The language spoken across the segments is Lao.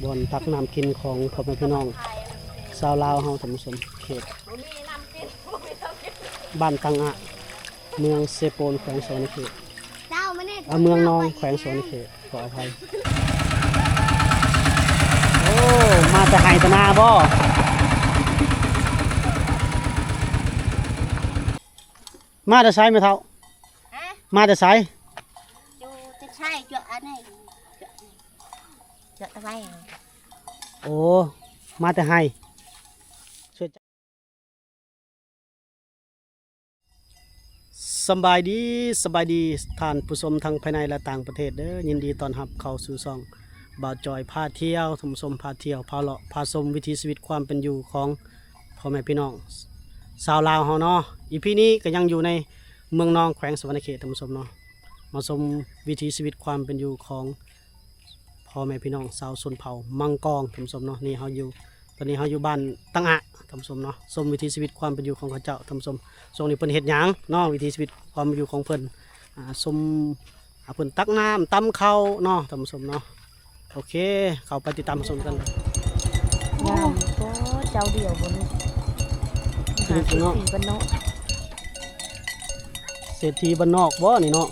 ບ່ອນຕັກນ້ຳກິນຂອງພໍ່ແມ່ພີ່ນ້ອງຊາວລາວເຮົາ ທ່ານຜູ້ຊົມ, ເຂດບ້ານຕັງອະ ເມືອງເຊໂປນ ແຂວງສະຫວັນນະເຂດ ເຈົ້າມານີ້ ອາ ເມືອງນອງ ແຂວງສະຫວັນນະເຂດ ຂໍອະໄພ. ໂອ້ ມາແຕ່ໄຮ່ແຕ່ນາບໍ? ມາແຕ່ໃສແມ່ເຖົ້າ? ຮະ? ມາແຕ່ໃສ? ຢູ່ແຕ່ໄຊ ເຈາະອັນນີ້ ເຈາະຕະໄວ. ໂອ້ ມາແຕ່ໄຮ່. ສະບາຍດີ, ສະບາຍດີທ່ານຜູ້ຊົມທັງພາຍໃນ ແລະ ຕ່າງປະເທດເດີ. ຍິນດີຕ້ອນຮັບເຂົ້າສູ່ຊ່ອງບ່າວຈອຍພາທ່ຽວ, ທ່ານຜູ້ຊົມ, ພາທ່ຽວ, ພາເລາະ, ພາຊົມວິຖີຊີວິດຄວາມເປັນຢູ່ຂອງພໍ່ແມ່ພີ່ນ້ອງຊາວລາວເຮົາເນາະ. ອີພີນີ້ກໍຍັງຢູ່ໃນເມືອງນອງ ແຂວງສະຫວັນນະເຂດ ທ່ານຜູ້ຊົມເນາະ, ມາຊົມວິຖີຊີວິດຄວາມເປັນຢູ່ຂອງ ພໍ່ແມ່ພີ່ນ້ອງຊາວຊົນເຜົ່າມັງກອງ ທ່ານຜູ້ຊົມເນາະ. ນີ້ເຮົາຢູ່ ຕອນນີ້ເຮົາຢູ່ບ້ານຕັງອະ ທ່ານຜູ້ຊົມເນາະ, ຊົມວິຖີຊີວິດຄວາມເປັນຢູ່ຂອງເຂົາເຈົ້າ ທ່ານຜູ້ຊົມ. ຊ່ວງນີ້ເພິ່ນເຮັດຫຍັງເນາະ, ວິຖີຊີວິດຄວາມເປັນຢູ່ຂອງເພິ່ນ ອ່າ ຊົມ ອ່າ ເພິ່ນຕັກນ້ຳ ຕຳເຂົ້າເນາະ ທ່ານຜູ້ຊົມເນາະ. ໂອເຄ ເຂົ້າໄປຕິດຕາມຮັບຊົມກັນເລີຍ. ງາມ ໂອ້ ເຈົ້າດຽວບໍ່ນີ້ ພີ່ລຶກເນາະ ເສດຖີບ້ານນອກ ເສດຖີບ້ານນອກບໍ່ນີ້ເນາະ?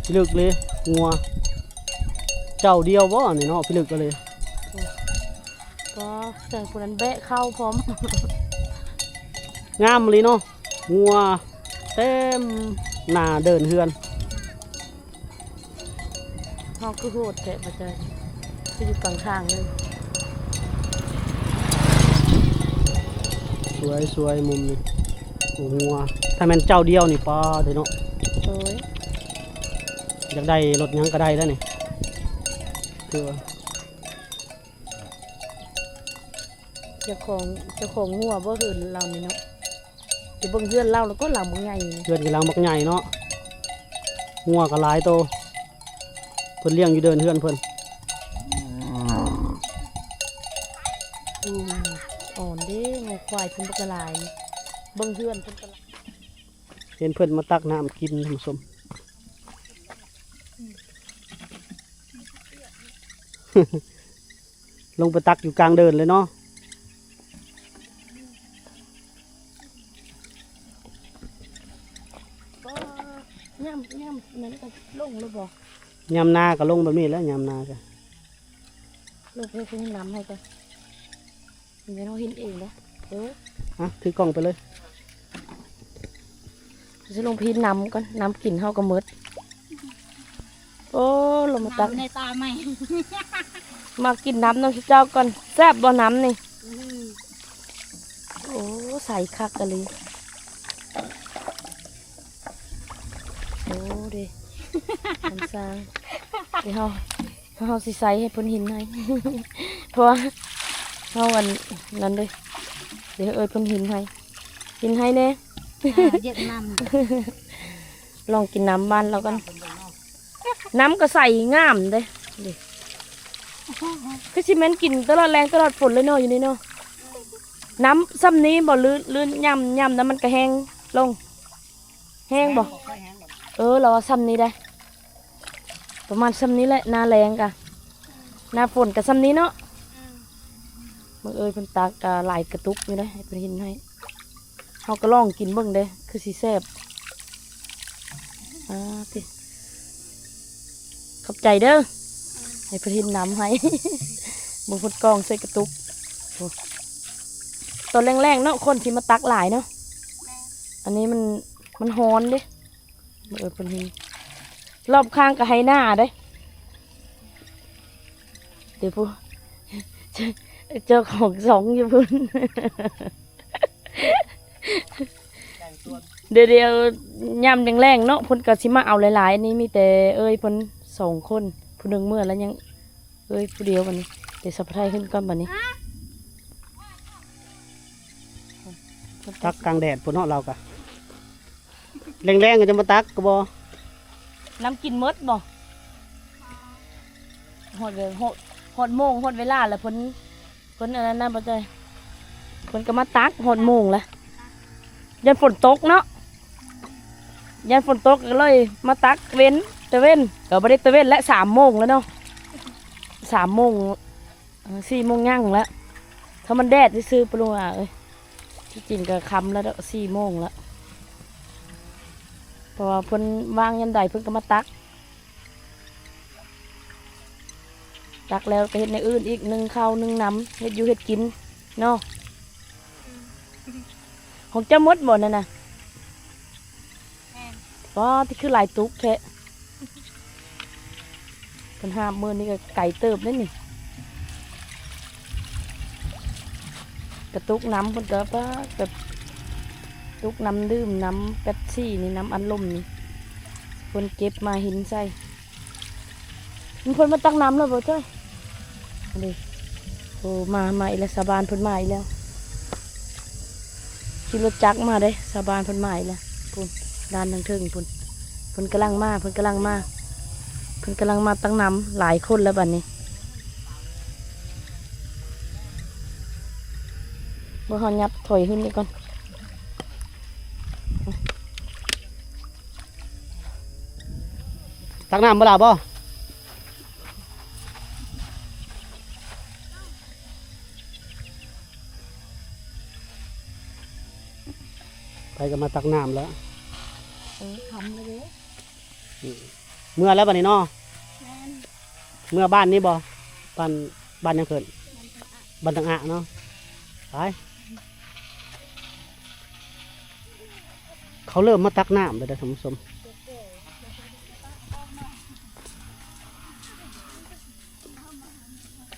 ພີ່ລຶກເລີຍ ງົວເຈົ້າດຽວບໍ່ນີ້ເນາະ? ພີ່ລຶກເລີຍ ກໍໃສ່ຜູ້ນັ້ນແບະເຂົ້າພ້ອມ. ງາມອີ່ຫຼີເນາະ, ງົວເຕັມໜ້າເດີ່ນເຮືອນ. ເຮົາຄືໂຫດແທ້ ບໍ່ເຈີ ຄືຢູ່ກາງທາງເລີຍ. ສວຍໆ ມຸມນີ້. ໂອ້ ງົວ ຖ້າແມ່ນເຈົ້າດຽວນີ້ ປາດເດເນາະ. ໂດຍ ຢາກໄດ້ລົດຫຍັງກໍໄດ້ແລ້ວນີ້ ຄືວ່າ ເຈົ້າຂອງ ເຈົ້າຂອງງົວບໍ່ ເຮືອນລາວນີ້ເນາະ. ໄປເບິ່ງເຮືອນລາວແລ້ວກໍຫຼັງບັກໃຫຍ່ ເຮືອນກໍຫຼັງບັກໃຫຍ່ເນາະ. ງົວກໍຫຼາຍໂຕ ເພິ່ນລ້ຽງຢູ່ເດີ່ນເຮືອນເພິ່ນ. ອືມ ອ່ອນເດ້ ງົວຄວາຍເພິ່ນບັກຫຼາຍ. ເບິ່ງເຮືອນເພິ່ນກໍຫຼາຍ ເຫັນເພິ່ນມາຕັກນ້ຳກິນ ທ່ານຜູ້ຊົມ. ລົງໄປຕັກຢູ່ກາງເດີ່ນເລີຍເນາະ. ກໍຍາມ ຍາມນັ້ນກໍລົງແລ້ວບໍ່? ຍາມນາກໍລົງແບບນີ້ແຫຼະ ຍາມນາກໍລົງໄປ ຄືນ້ຳໃຫ້ກ່ອນ ເຮົາເຫັນເອງເດ້. ເອີ ຮະ ຖືກ້ອງໄປເລີຍ. ຊິລົງໄປເຮັດນ້ຳກ່ອນ ນ້ຳກິນເຮົາກໍໝົດ. ໂອ້ ລົງມາຕັກ ນ້ຳໃນຕາໃໝ່ ມາກິນນ້ຳນຳເຈົ້າກ່ອນ. ແຊບບໍ່ນ້ຳນີ້? ອືມ ໂອ້ ໃສຄັກອີ່ຫຼີ. ໂອ້ ເດ້ ນ້ຳສ້າງ ດຽວເຮົາ ເຮົາຊິໃສ່ໃຫ້ເພິ່ນເຫັນໃຫ້ ເພາະວ່າເຮົາອັນນັ້ນເດ້. ດຽວເອີ້ຍເພິ່ນເຫັນໃຫ້ ເຫັນໃຫ້ແດ່. ອ່າ ຢຽບນ້ຳ ລອງກິນນ້ຳບ້ານລາວກ່ອນ. ນ້ຳກໍໃສງາມເດ້ ນີ້ ຄືຊິແມ່ນກິນຕະຫຼອດແລ້ງຕະຫຼອດຝົນເລີຍເນາະ ຢູ່ນີ້ເນາະ. ນ້ຳຊ່ຳນີ້ບໍ່ ຫຼື ຫຼືຍາມ ຍາມນັ້ນມັນກໍແຫ້ງລົງ? ແຫ້ງບໍ່? ແຫ້ງ ບໍ່ຄ່ອຍແຫ້ງດອກ. ເອີ ລາວວ່າຊ່ຳນີ້ໄດ໋ ປະມານຊ່ຳນີ້ແຫຼະ ໜ້າແລ້ງກະ ໜ້າຝົນກະຊ່ຳນີ້ເນາະ. ອືມ ບັງເອີຍເພິ່ນຕັກກະຫຼາຍກະຕຸກຢູ່ເດ້ ໃຫ້ເພິ່ນເຫັນໃຫ້ ເຮົາກໍລອງກິນເບິ່ງເດ້ ຄືຊິແຊບ. ອ່າ ຕິ ຂອບໃຈເດີ ໃຫ້ເພິ່ນເຫັນນ້ຳໃຫ້ ບໍ່ພຸດກ້ອງໃສ່ກະຕຸກ. ໂອ້ ຕອນແລງໆເນາະ ຄົນຊິມາຕັກຫຼາຍເນາະ. ແມ່ນ ອັນນີ້ມັນ ມັນຮ້ອນເດ້. ເອີ ເພິ່ນເຫັນ ລອບຂ້າງກໍໄຮ່ນາເດ້. ເດ ຜູ້ ເຈົ້າຂອງຊ່ອງຢູ່ພຸ້ນ. ດຽວໆ ຍາມແລງໆເນາະ ເພິ່ນກໍຊິມາເອົາຫຼາຍໆ. ອັນນີ້ມີແຕ່ເອີຍເພິ່ນສອງຄົນ ຜູ້ໜຶ່ງເມືອແລ້ວ ຍັງເອີຍຜູ້ດຽວ. ບັດນີ້ ດຽວສາວໄທຂຶ້ນກ່ອນບັດນີ້. ຕັກກາງແດດພຸ້ນເນາະ ລາວກະ ແລງໆກໍຈະມາຕັກກໍບໍ່. ນ້ຳກິນໝົດບໍ່? ຮອດເວ ຮອດ ຮອດໂມງ ຮອດເວລາແລ້ວ ເພິ່ນ ເພິ່ນອັນນັ້ນນະ ບໍ່ເຈີ ເພິ່ນກໍມາຕັກ ຮອດໂມງແລ້ວ. ຢ້ານຝົນຕົກເນາະ ຢ້ານຝົນຕົກກໍເລີຍມາຕັກເວັນ. ຕາເວັນ ກໍບໍ່ໄດ້ຕາເວັນແລ້ວ ສາມໂມງແລ້ວເນາະ ສາມໂມງ ເອີ ສີ່ໂມງຍັງແລ້ວ ຖ້າມັນແດດຊື່ໆ ປະລຸງອາເອີຍ ທີ່ຈິງກໍຄ່ຳແລ້ວເນາະ ສີ່ໂມງແລ້ວ ເພາະວ່າເພິ່ນວ່າງຍາມໃດເພິ່ນກໍມາຕັກ ຕັກແລ້ວກໍເຮັດແນວອື່ນອີກ ໜຶ້ງເຂົ້າໜຶ້ງນ້ຳ ເຮັດຢູ່ເຮັດກິນເນາະ ຂອງເຈົ້າໝົດບໍ່ນັ້ນນະ? ແມ່ນ ປ້າ ທີ່ຄືຫຼາຍຕຸກແທ້ ເພິ່ນຫາບມື້ນີ້ກໍໄກເຕີບເດ້ນີ້ ກະຕຸກນ້ຳເພິ່ນກໍ ປ້າ ແບບ ຕຸກນ້ຳດື່ມ ນ້ຳເປັບຊີນີ້ ນ້ຳອັດລົມນີ້ ເພິ່ນເກັບມາຫິນໃສ່ ມັນເພິ່ນມາຕັກນ້ຳແລ້ວບໍ່ຈ້ອຍ? ອັນນີ້ ໂອ້ ມາ ມາອີກແລ້ວ ຊາວບ້ານເພິ່ນມາອີກແລ້ວ ຂີ່ລົດຈັກມາເດ້ ຊາວບ້ານເພິ່ນມາອີກແລ້ວ ພຸ້ນ ດ້ານທາງເທິງພຸ້ນ ເພິ່ນກຳລັງມາ ເພິ່ນກຳລັງມາ ເພິ່ນກຳລັງມາຕັກນ້ຳ ຫຼາຍຄົນແລ້ວບັດນີ້ ບໍ່ ເຮົາຫຍັບຖອຍຂຶ້ນນີ້ກ່ອນ. ຕັກນ້ຳບໍ່ລະບໍ່? ໃຜກໍມາຕັກນ້ຳແລ້ວ ເອີ ຄ່ຳແລ້ວເດ້ ອືມ ເມືອແລ້ວບັດນີ້ເນາະ ແມ່ນ ເມືອບ້ານນີ້ບໍ່? ບ້ານ ບ້ານຫຍັງເອີ້ນ? ບ້ານຕັງອະ ບ້ານຕັງອະເນາະ ໄປ. ເຂົາເລີ່ມມາຕັກນ້ຳແລ້ວເດ້ທ່ານຜູ້ຊົມ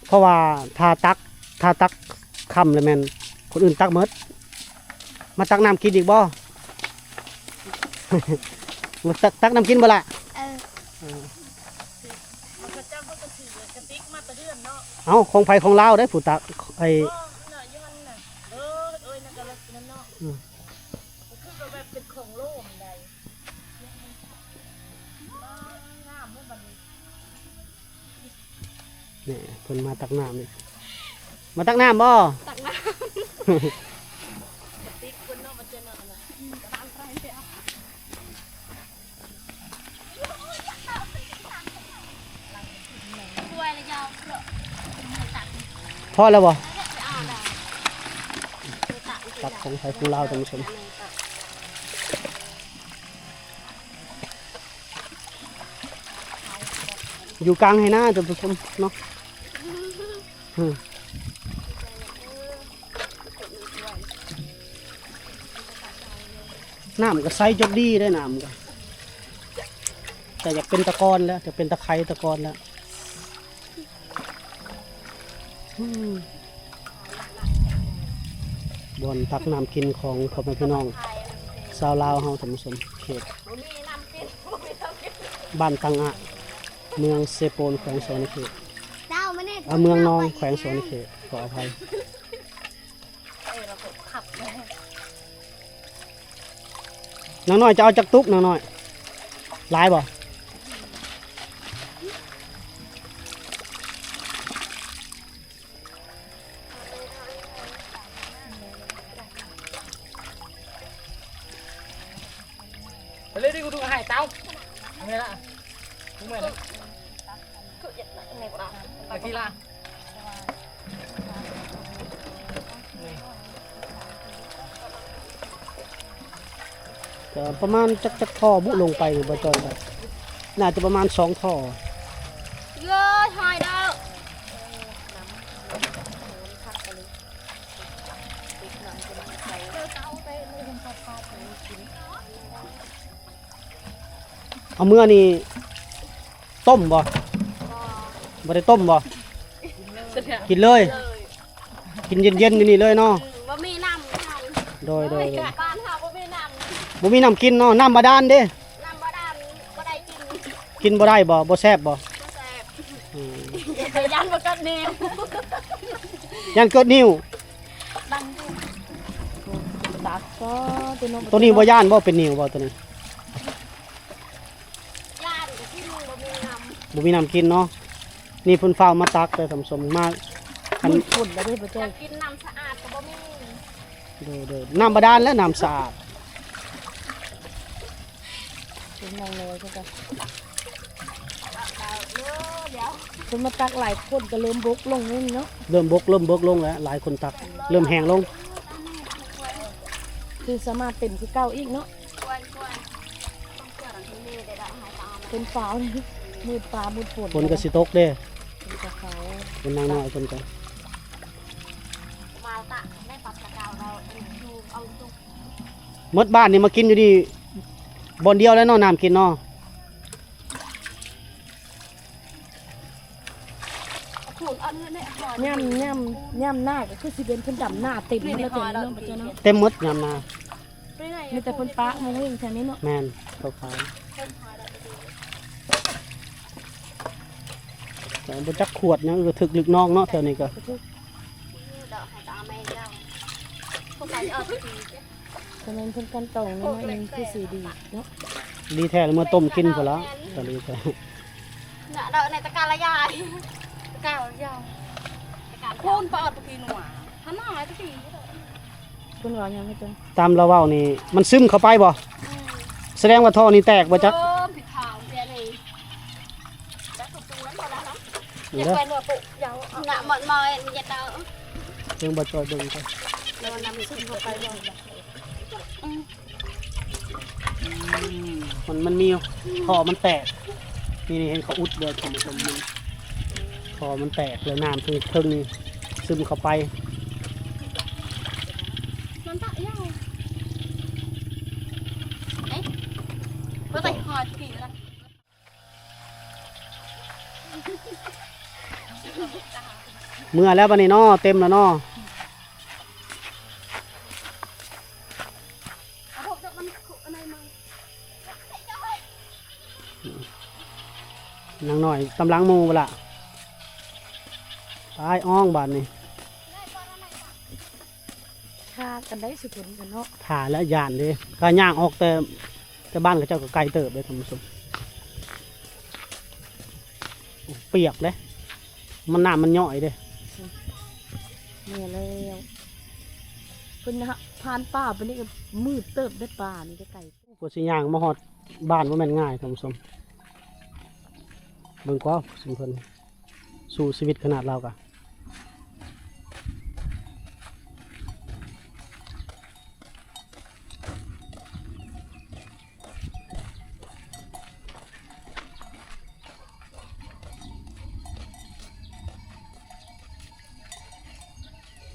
ເພາະວ່າຖ້າຕັກ ຖ້າຕັກຄ່ຳແລ້ວແມ່ນຄົນອື່ນຕັກໝົດ ມາຕັກນ້ຳກິນອີກບໍ່? ມາຕັກ ຕັກນ້ຳກິນບໍ່ລະ? ເອີ ເອີ ເອົາ ຂອງໃຜຂອງລາວເດ້ ຜູ້ຕັກ ໄອ້ ບໍ່ ອັນນ່າ ຢູ່ຫັ້ນນະ ເອີ ເອີຍ ນັ້ນກໍເລີຍນັ້ນເນາະ ອືມ ກໍຄືແບບເປັນຂອງໂລນໃດ ງາມເດ້ບັດນີ້ ນີ້ເພິ່ນມາຕັກນ້ຳນີ້ ມາຕັກນ້ຳບໍ່? ຕັກນ້ຳ ກະຕິກເພິ່ນເນາະ ມັນຈະເນາະ ພໍແລ້ວບໍ່? ຕັກຂອງໃຜຂອງລາວທ່ານຜູ້ຊົມ ຢູ່ກາງໄຮ່ນາທ່ານຜູ້ຊົມເນາະ ອືມ. ນ້ຳກໍໃສຈົບດີເດ້ ນ້ຳກໍ ແຕ່ຢາກເປັນຕະກອນແລ້ວ ຢາກເປັນຕະໄຄຕະກອນແລ້ວ ອືມ ບ່ອນຕັກນ້ຳກິນຂອງພໍ່ແມ່ພີ່ນ້ອງຊາວລາວເຮົາ ທ່ານຜູ້ຊົມ ເຂດບ້ານຕັງອະ ເມືອງເຊໂປນ ແຂວງສະຫວັນນະເຂດ ເຈົ້າມານີ້ ເອີ ເມືອງນອງ ແຂວງສະຫວັນນະເຂດ ຂໍອະໄພ. ເອີ ລາວກໍຂັບແລ້ວ ນາງນ້ອຍຈະເອົາຈັກຕຸກ ນາງນ້ອຍ? ຫຼາຍບໍ່? ໄປເລີຍດິ ກູດູກະຫາຍເຕົາ ເອົາແມ່ນລະ ກູແມ່ນລະ ກະທີລະ ກໍປະມານຈັກ ຈັກທໍ່ບຸ ລົງໄປນີ້ ບໍ່ຈ້ອຍ ໜ້າຈະປະມານສອງທໍ່ ເອີຍ ຫາຍແລ້ວ ເອົາເມືອນີ້ ຕົ້ມບໍ່? ບໍ່ ບໍ່ໄດ້ຕົ້ມບໍ່? ກິນເລີຍ ກິນເຢັນໆ ຢູ່ນີ້ເລີຍເນາະ ອືມ ບໍ່ມີນ້ຳໃຫ້ ໂດຍໆ ບ້ານເຮົາບໍ່ມີນ້ຳ ບໍ່ມີນ້ຳກິນເນາະ ນ້ຳບາດານເດ້ ນ້ຳບາດານບໍ່ໄດ້ກິນ ກິນບໍ່ໄດ້ບໍ່? ບໍ່ແຊບບໍ່? ບໍ່ແຊບ ອືມ ຢ້ານບໍ່ກັດນິ້ວ ຢ້ານເກີດນິ້ວ ບັງຢູ່ ຕັກ ໂຕນີ້ບໍ່ຢ້ານບໍ່? ເປັນນິ້ວບໍ່ໂຕນີ້? ຢ້ານກໍກິນ ບໍ່ມີນ້ຳ ບໍ່ມີນ້ຳກິນເນາະ ນີ້ເພິ່ນຟ້າວມາຕັກເດີທ່ານຜູ້ຊົມ ມາ ອັນ ມັນຂຸ້ນແລ້ວເດ້ ບໍ່ເຈົ້າ ຢາກກິນນ້ຳສະອາດກໍບໍ່ມີ ໂດຍໆ ນ້ຳບາດານແລະນ້ຳສະອາດ ກິນນ້ຳເລີຍຄືກັນ ຄົນມາຕັກຫຼາຍຄົນກໍເລີ່ມບົກລົງເນາະ ເລີ່ມບົກ ເລີ່ມບົກລົງແລ້ວ ຫຼາຍຄົນຕັກ ເລີ່ມແຫ້ງລົງ ຄືສາມາດເຕັມຄືເກົ່າອີກເນາະ ເປັນຟ້າວ ມືດຟ້າມືດຝົນ ຝົນກໍຊິຕົກເດ້ ຝົນກໍເຂົ້າ ເພິ່ນນາງນ້ອຍເພິ່ນກໍ ໝົດບ້ານນີ້ມາກິນຢູ່ນີ້ບ່ອນດຽວແລ້ວເນາະ ນ້ຳກິນເນາະ. ຍາມ ຍາມ ຍາມໜ້າກໍຄືຊິເປັນເພິ່ນດຳໜ້າເຕັມໝົດແລ້ວ ເຕັມໝົດຍາມໜ້າ ມີແຕ່ເພິ່ນປະມາຫຸ່ງແຖວນີ້ເນາະ ແມ່ນ ຂາວໆ ແຕ່ບໍ່ຈັກຂວດຫຍັງ ຖືກລຶກນອກເນາະ ແຖວນີ້ກໍ ຄັນແມ່ນເພິ່ນກັ່ນຕອງນ້ອຍໜຶ່ງຄືຊິດີເນາະ ດີແທ້ລະ ເມື່ອຕົ້ມກິນພຸ້ນລະ ກະດີແທ້ ນະ ເດີ ໃນຕະກາລະຍາຍ ຕະກາລະຍາຍ ຕະກາລະຍາຍ ຄູນປາອອດປະກີນົວ ຫັ້ນໜ້າຕະກີ ເພິ່ນເວົ້າຫຍັງໃຫ້ຕົງ ຕາມລາວເວົ້ານີ້ ມັນຊຶມເຂົ້າໄປບໍ່? ອືມ ສະແດງວ່າທໍ່ນີ້ແຕກບໍ່ຈັກ ເອີ ຜິດທາງແທ້ນີ້ ຈັກກະປູນບໍ່ໄດ້ນະ ນີ້ເດີ ຢາກໄປເມືອປຸ ຢາກເອົາ ນະ ໝົດມອຍ ມັນຈະເຕົາ ເບິ່ງບໍ່ຈອຍເບິ່ງກ່ອນ ແລ້ວນ້ຳຊຶມເຂົ້າໄປບໍ່? ອືມ ມັນ ມັນມີທໍ່ມັນແຕກ ນີ້ ນີ້ ເຫັນເຂົາອຸດເດີ ທ່ານຜູ້ຊົມ ທໍ່ມັນແຕກ ແລ້ວນ້ຳເທິງ ເທິງນີ້ຊຶມເຂົ້າໄປ ມັນຕະຍາວ ເອີ ບໍ່ໄດ້ຮອດທີ່ລະ ເມືອແລ້ວບັດນີ້ເນາະ ເຕັມແລ້ວເນາະ ນາງນ້ອຍຕຳຫຼັງໝູ່ພຸ້ນລະ ໄປອອງບາດນີ້ ຖ້າກັນໄດ້ສຸຄົນກັນເນາະ ຖ້າແລ້ວຢ້ານເດ້ ກະຍ່າງອອກແຕ່ ແຕ່ບ້ານເຂົາເຈົ້າກໍໄກເຕີບເດ້ທ່ານຜູ້ຊົມ ປຽກເດ້ ມັນ ນ້ຳມັນຍ້ອຍເດ້ ເມື່ອແລ້ວ ເພິ່ນນະ ຜ່ານປ່າໄປນີ້ກໍມືດເຕີບເດ້ ປ່ານີ້ໄກໆ ກວ່າຊິຍ່າງມາຮອດບ້ານບໍ່ແມ່ນງ່າຍທ່ານຜູ້ຊົມ ເບິ່ງກວ່າຊຸມເພິ່ນ ສູ້ຊີວິດຂະໜາດລາວກະ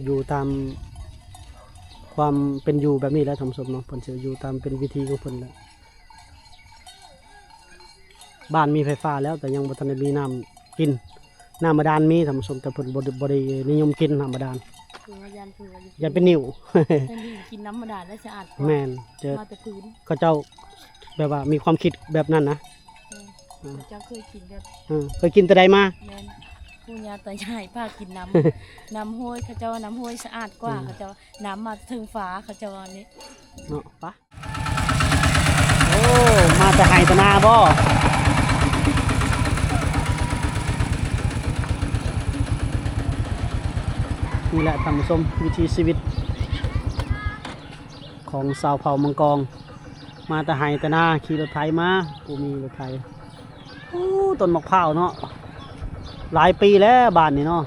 ຢູ່ຕາມຄວາມເປັນຢູ່ແບບນີ້ແຫຼະທ່ານຜູ້ຊົມເນາະ ເພິ່ນຊິຢູ່ຕາມເປັນວິຖີຂອງເພິ່ນແຫຼະ. ບ້ານມີໄຟຟ້າແລ້ວ ແຕ່ຍັງບໍ່ທັນໄດ້ມີນ້ຳກິນ. ນ້ຳບາດານມີທ່ານຜູ້ຊົມ ແຕ່ເພິ່ນບໍ່ໄດ້ ບໍ່ໄດ້ນິຍົມກິນນ້ຳບາດານ ຄືວ່າຢ້ານ ຄືວ່າ ຢ້ານເປັນໜິ້ວ ແຕ່ນີ້ກິນນ້ຳບາດານແລ້ວສະອາດກວ່າ ແມ່ນ ເຈີ ມາແຕ່ພື້ນ ເຂົາເຈົ້າແບບວ່າມີຄວາມຄິດແບບນັ້ນນະ ເອີ ເຂົາເຈົ້າເຄີຍກິນແບບ ເອີ ເຄີຍກິນແຕ່ໃດມາ ແມ່ນ ປູ່ຍ່າຕາຍາຍພາກິນນ້ຳ ນ້ຳຫ້ວຍ ເຂົາເຈົ້າວ່ານ້ຳຫ້ວຍສະອາດກວ່າ ເອີ ເຂົາເຈົ້າວ່ານ້ຳມາແຕ່ເທິງຟ້າ ເຂົາເຈົ້າວ່ານີ້ເນາະ ປະ. ໂອ້ ມາແຕ່ໄຮ່ແຕ່ນາບໍ? ນີ້ແຫຼະທ່ານຜູ້ຊົມ ວິຖີຊີວິດຂອງຊາວເຜົ່າມັງກອງ ມາແຕ່ໄຮ່ແຕ່ນາ ຂີ່ລົດໄຖມາ ຜູ້ມີລົດໄຖ. ໂອ້ ຕົ້ນໝາກພ້າວເນາະ ຫຼາຍປີແລ້ວບ້ານນີ້ເນາະ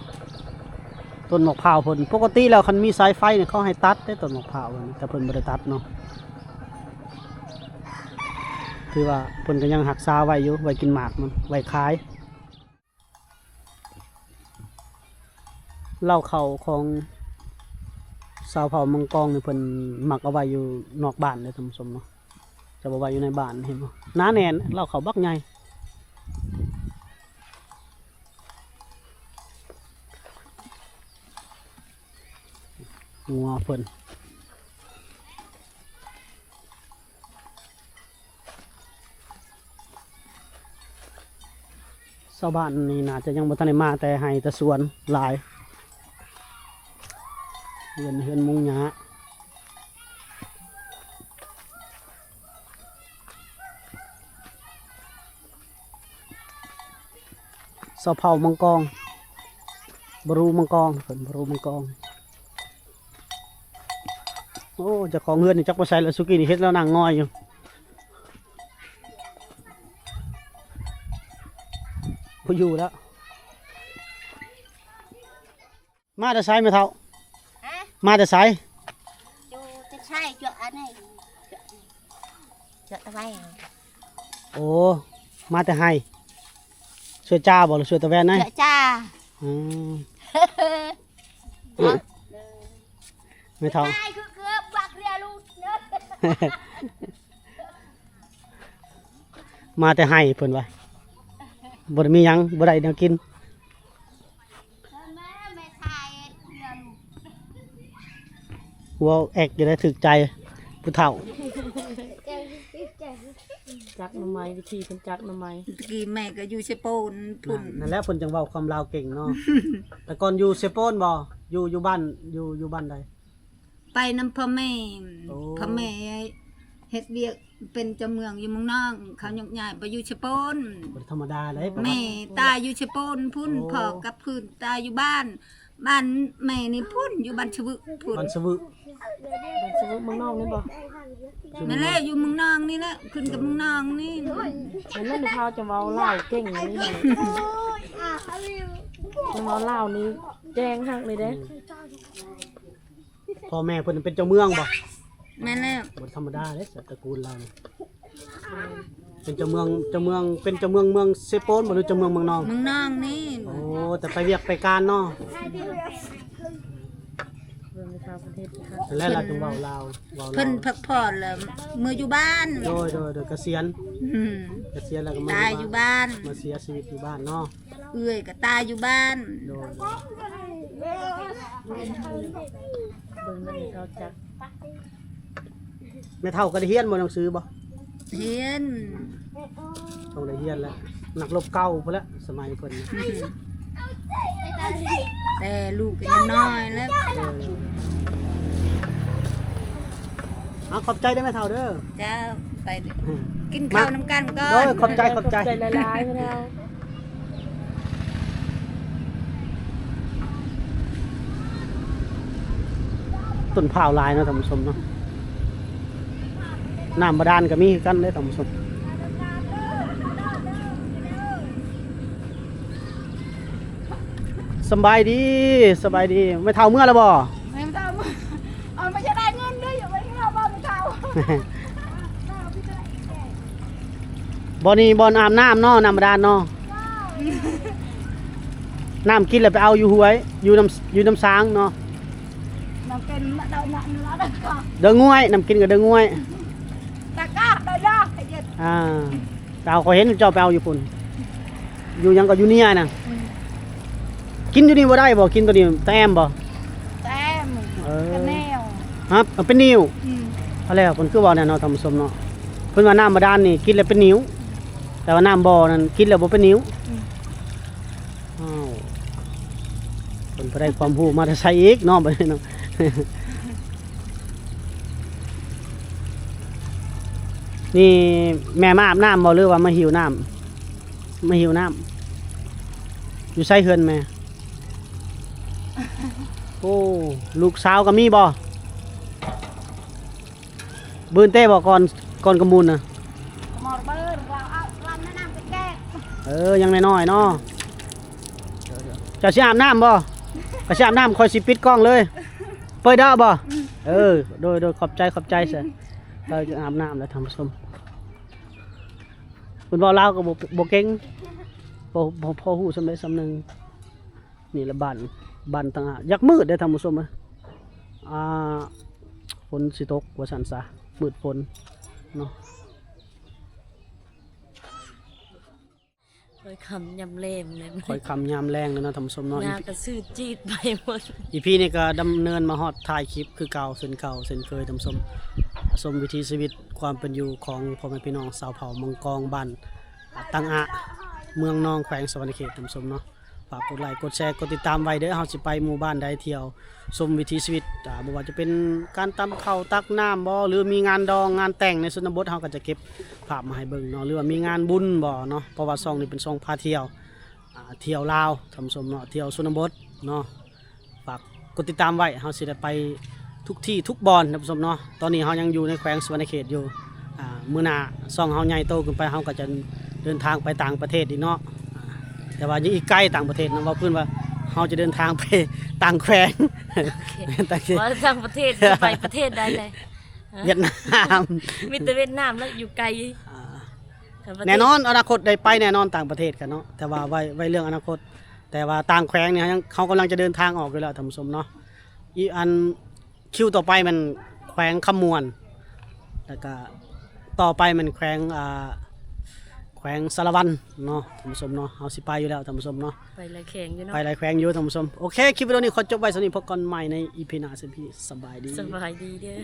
ຕົ້ນໝາກພ້າວເພິ່ນ ປົກກະຕິແລ້ວຄັນມີສາຍໄຟນີ້ເຂົາໃຫ້ຕັດເດ້ຕົ້ນໝາກພ້າວເພິ່ນ ແຕ່ເພິ່ນບໍ່ໄດ້ຕັດເນາະ ຖືວ່າເພິ່ນກໍຍັງຮັກສາໄວ້ຢູ່ ໄວ້ກິນໝາກມັນ ໄວ້ຂາຍ. ເລົ້າເຂົ້າຂອງຊາວເຜົ່າມັງກອງນີ້ ເພິ່ນມັກເອົາໄວ້ຢູ່ນອກບ້ານເດ້ທ່ານຜູ້ຊົມເນາະ ຈະບໍ່ໄວ້ຢູ່ໃນບ້ານ ເຫັນບໍ່ ໜາແໜ້ນ ເລົ້າເຂົ້າບັກໃຫຍ່ ງົວເພິ່ນ. ຊາວບ້ານນີ້ໜ້າຈະຍັງບໍ່ທັນໄດ້ມາແຕ່ໄຮ່ແຕ່ສວນຫຼາຍ ເຮືອນ ເຮືອນມຸງຫຍ້າ ຊາວເຜົ່າມັງກອງ ບຣູມັງກອງ ເພິ່ນບຣູມັງກອງ. ໂອ້ ເຈົ້າຂອງເຮືອນນີ້ຈັກໄປໃສແລ້ວ ສຸກີ້ນີ້ເຫັນລາວນັ່ງງອຍຢູ່ ບໍ່ຢູ່ແລ້ວ ມາແຕ່ໃສແມ່ເຖົ້າ? ຮະ? ມາແຕ່ໃສ? ຢູ່ແຕ່ໃສ ຢູ່ອັນນີ້ ເຈາະຕະໄວ. ໂອ້ ມາແຕ່ໄຮ່ ຊ່ວຍຈ້າບໍ່ ຫຼືຊ່ວຍຕາແວ່ນໃນ? ເຈາະຈ້າ. ອືມ ແມ່ເຖົ້າ ມາແຕ່ໄຮ່ເພິ່ນວ່າ ບໍ່ໄດ້ມີຫຍັງ ບໍ່ໄດ້ແນວກິນ. ເວົ້າແອກຢູ່ໄດ້ ຖືກໃຈຜູ້ເຖົ້າ. ຈັກໜໍ່ໄມ້ ວິທີເພິ່ນຈັກໜໍ່ໄມ້. ຕະກີ້ແມ່ກໍຢູ່ເຊໂປນພຸ້ນ. ນັ້ນແຫຼະ ເພິ່ນຈັ່ງເວົ້າຄວາມລາວເກັ່ງເນາະ. ແຕ່ກ່ອນຢູ່ເຊໂປນບໍ່? ຢູ່ ຢູ່ບ້ານ ຢູ່ ຢູ່ບ້ານໃດ? ໄປນຳພໍ່ແມ່. ໂອ້ ພໍ່ແມ່ເຮັດວຽກເປັນເຈົ້າເມືອງຢູ່ເມືອງນອງ ເຂົາຍົກຍ້າຍໄປຢູ່ເຊໂປນ. ບໍ່ທຳມະດາເດ້. ແມ່ຕາຍຢູ່ເຊໂປນພຸ້ນ. ໂອ້ ພໍ່ກັບຄືນຕາຍຢູ່ບ້ານ ບ້ານແມ່ນີ້ພຸ້ນ ຢູ່ບ້ານສະວຶພຸ້ນ. ບ້ານສະວຶ ບ້ານສະວຶເມືອງນອງນີ້ບໍ່? ແມ່ນແຫຼະ ຢູ່ເມືອງນອງນີ້ແຫຼະ ຂຶ້ນກັບເມືອງນອງນີ້. ແມ່ນແລ້ວ ແມ່ເຖົ້າຈະເວົ້າລາວເກັ່ງນີ້ ຈະເວົ້າລາວນີ້ແຈ້ງຄັກນີ້ເດ້. ອືມ ພໍ່ແມ່ເພິ່ນເປັນເຈົ້າເມືອງບໍ່? ແມ່ນແລ້ວ. ບໍ່ທຳມະດາເດ້ ຕະກູນລາວນີ້ ເປັນເຈົ້າເມືອງ ເຈົ້າເມືອງ ເປັນເຈົ້າເມືອງເມືອງເຊໂປນບໍ່ ຫຼືເຈົ້າເມືອງເມືອງນອງ? ເມືອງນອງນີ້. ໂອ້ ແຕ່ໄປວຽກໄປການເນາະ. ເບິ່ງເຂົາເຮັດຄັກ ແລ້ວລາວຈຶ່ງເວົ້າລາວ ເວົ້າລາວ. ເພິ່ນພັກຜ່ອນແລ້ວເມືອຢູ່ບ້ານ. ໂດຍ ໂດຍ ໂດຍ ກະສຽນ. ອືມ ກະສຽນແລ້ວກໍມາ ຕາຍຢູ່ບ້ານ ມາເສຍຊີວິດຢູ່ບ້ານເນາະ. ເອື້ອຍກໍຕາຍຢູ່ບ້ານ. ໂດຍ ໂດຍ ເບິ່ງເຂົາຈັກ. ແມ່ເຖົ້າກໍໄດ້ຮຽນບໍ່ ໜັງສືບໍ່? ຮຽນ. ຕ້ອງໄດ້ຮຽນແຫຼະ ນັກລົບເກົ່າພຸ້ນແຫຼະ ສະໄໝເພິ່ນນະ. ແຕ່ລູກກໍຍັງນ້ອຍແລ້ວ. ເອີ ເອົາ ຂອບໃຈເດີແມ່ເຖົ້າເດີ. ເຈົ້າ ໄປເດີ ກິນເຂົ້ານຳກັນກ່ອນ. ໂດຍ ຂອບໃຈ ຂອບໃຈ ຂອບໃຈຫຼາຍໆແລ້ວ. ຕົ້ນພ້າວຫຼາຍເນາະທ່ານຜູ້ຊົມເນາະ ນ້ຳບາດານກໍມີຄືກັນເດ້ທ່ານຜູ້ຊົມ. ສະບາຍດີ ສະບາຍດີ ແມ່ເຖົ້າເມືອແລ້ວບໍ່? ແມ່ເຖົ້າເມືອ ເອົາມາຈະໄດ້ເງິນເດ້ ຢ່າໄປເມືອບໍ່ແມ່ເຖົ້າ. ບ່ອນນີ້ບ່ອນອາບນ້ຳເນາະ ນ້ຳບາດານເນາະ. ນ້ຳກິນແລ້ວໄປເອົາຢູ່ຫ້ວຍ ຢູ່ນ້ຳ ຢູ່ນ້ຳຊາງເນາະ. ນ້ຳກິນເດີງວຍ ນ້ຳກິນກໍເດີງວຍ. ຕະກາໄດ້ລະ ອ່າ ແຕ່ເຮົາກໍເຫັນເຈົ້າໄປເອົາຢູ່ພຸ້ນ ຢູ່ຫຍັງກໍຢູ່ເນຍນະ. ອືມ ກິນຢູ່ນີ້ບໍ່ໄດ້ບໍ່? ກິນຕົວນີ້ຕະແອມບໍ່? ຕະແອມ. ເອີ ກະແນວ. ຮະ? ເປັນໜິວ. ອືມ ເອົາແລ້ວ ເພິ່ນຄືເວົ້າແນວນັ້ນເນາະທ່ານຜູ້ຊົມເນາະ. ເພິ່ນວ່ານ້ຳບາດານນີ້ກິນແລ້ວເປັນໜິວ ແຕ່ວ່ານ້ຳບໍ່ນັ້ນກິນແລ້ວບໍ່ເປັນໜິວ. ອືມ ອ້າວ ເພິ່ນໄປໄດ້ຄວາມຮູ້ມາແຕ່ໃສອີກເນາະ ບັດນີ້ເນາະ. ນີ້ແມ່ມາອາບນ້ຳບໍ່ ຫຼືວ່າມາຫິວນ້ຳ? ມາຫິວນ້ຳ. ຢູ່ໃສເຮືອນແມ່? ໂອ້ ລູກສາວກໍມີບໍ່? ບືນເຕະບໍ່ ກ່ອນ ກ່ອນກະມູນນະ? ເອີ ຍັງນ້ອຍໆເນາະ. ເຈົ້າຊິອາບນ້ຳບໍ່? ຂ້ອຍຊິອາບນ້ຳ ຂ້ອຍຊິປິດກ້ອງເລີຍ. ເປີດເດີບໍ່? ເອີ ໂດຍ ໂດຍ ຂອບໃຈ ຂອບໃຈ. ເຮົາຈະອາບນ້ຳແລ້ວທ່ານຜູ້ຊົມ. ເພິ່ນເວົ້າລາວກໍບໍ່ ບໍ່ເກັ່ງ ບໍ່ ບໍ່ພໍຮູ້ສ່ຳໃດສ່ຳໜຶ່ງ. ນີ້ລະບ້ານ ບ້ານຕັງອາ ຢາກມືດເດ້ທ່ານຜູ້ຊົມເອີຍ. ອ່າ ຝົນຊິຕົກວ່າຊັ້ນຊະ ມືດຝົນເນາະ. ຄ່ອຍຄ່ຳຍາມແລງເລີຍ ຄ່ອຍຄ່ຳຍາມແລງເລີຍເນາະທ່ານຜູ້ຊົມເນາະ. ຍາກະຊື່ຈີດໄປໝົດ. ອີພີນີ້ກໍດຳເນີນມາຮອດທ້າຍຄລິບຄືເກົ່າ ເຊັ່ນເກົ່າເຊັ່ນເຄີຍທ່ານຜູ້ຊົມ. ຊົມວິຖີຊີວິດຄວາມເປັນຢູ່ຂອງພໍ່ແມ່ພີ່ນ້ອງຊາວເຜົ່າມັງກອງ ບ້ານຕັງອາ ເມືອງນອງ ແຂວງສະຫວັນນະເຂດທ່ານຜູ້ຊົມເນາະ. ຝາກກົດໄລ ກົດແຊ ກົດຕິດຕາມໄວ້ເດີ. ເຮົາຊິໄປໝູ່ບ້ານໃດ ທ່ຽວຊົມວິຖີຊີວິດ ອ່າ ບໍ່ວ່າຈະເປັນການຕຳເຂົ້າຕັກນ້ຳບໍ ຫຼືມີງານດອງງານແຕ່ງໃນຊົນນະບົດ ເຮົາກໍຈະເກັບພາບມາໃຫ້ເບິ່ງເນາະ ຫຼືວ່າມີງານບຸນບໍເນາະ. ເພາະວ່າຊ່ອງນີ້ເປັນຊ່ອງພາທ່ຽວ ອ່າ ທ່ຽວລາວທ່ານຜູ້ຊົມເນາະ ທ່ຽວຊົນນະບົດເນາະ. ຝາກກົດຕິດຕາມໄວ້ ເຮົາຊິໄດ້ໄປທຸກທີ່ທຸກບ່ອນທ່ານຜູ້ຊົມເນາະ. ຕອນນີ້ເຮົາຍັງຢູ່ໃນແຂວງສະຫວັນນະເຂດຢູ່ ອ່າ ມື້ໜ້າຊ່ອງເຮົາໃຫຍ່ໂຕຂຶ້ນໄປ ເຮົາກໍຈະເດີນທາງໄປຕ່າງປະເທດອີກເນາະ. ອ່າ ແຕ່ວ່າຍັງອີກໄກຕ່າງປະເທດເນາະ ເວົ້າພື້ນວ່າ ເຮົາຈະເດີນທາງໄປຕ່າງແຂວງ ໂອເຄ ແມ່ນຕ່າງແຂວງ ວ່າຕ່າງປະເທດ ຊິໄປປະເທດໃດແຫຼະ? ຫວຽດນາມ ມີແຕ່ຫວຽດນາມແລ້ວ ຢູ່ໄກ ອ່າ ແນ່ນອນ ອະນາຄົດໄດ້ໄປແນ່ນອນຕ່າງປະເທດກັນເນາະ ແຕ່ວ່າໄວ້ ໄວ້ເລື່ອງອະນາຄົດ ແຕ່ວ່າຕ່າງແຂວງນີ້ ເຮົາກຳລັງຈະເດີນທາງອອກຢູ່ແລ້ວທ່ານຜູ້ຊົມເນາະ ອີ ອັນ ຄິວຕໍ່ໄປແມ່ນແຂວງຄຳມ່ວນ ແລ້ວກະຕໍ່ໄປແມ່ນແຂວງ ອ່າ ແຂວງສາລະວັນເນາະທ່ານຜູ້ຊົມເນາະ ເຮົາຊິໄປຢູ່ແລ້ວທ່ານຜູ້ຊົມເນາະ ໄປຫຼາຍແຂວງຢູ່ເນາະ ໄປຫຼາຍແຂວງຢູ່ທ່ານຜູ້ຊົມ ໂອເຄ ຄລິບວິດີໂອນີ້ຂໍຈົບໄວ້ສ່ຳນີ້ ພົບກັນໃໝ່ໃນອີພີໜ້າ ສະບາຍດີ ສະບາຍດີເດີ້.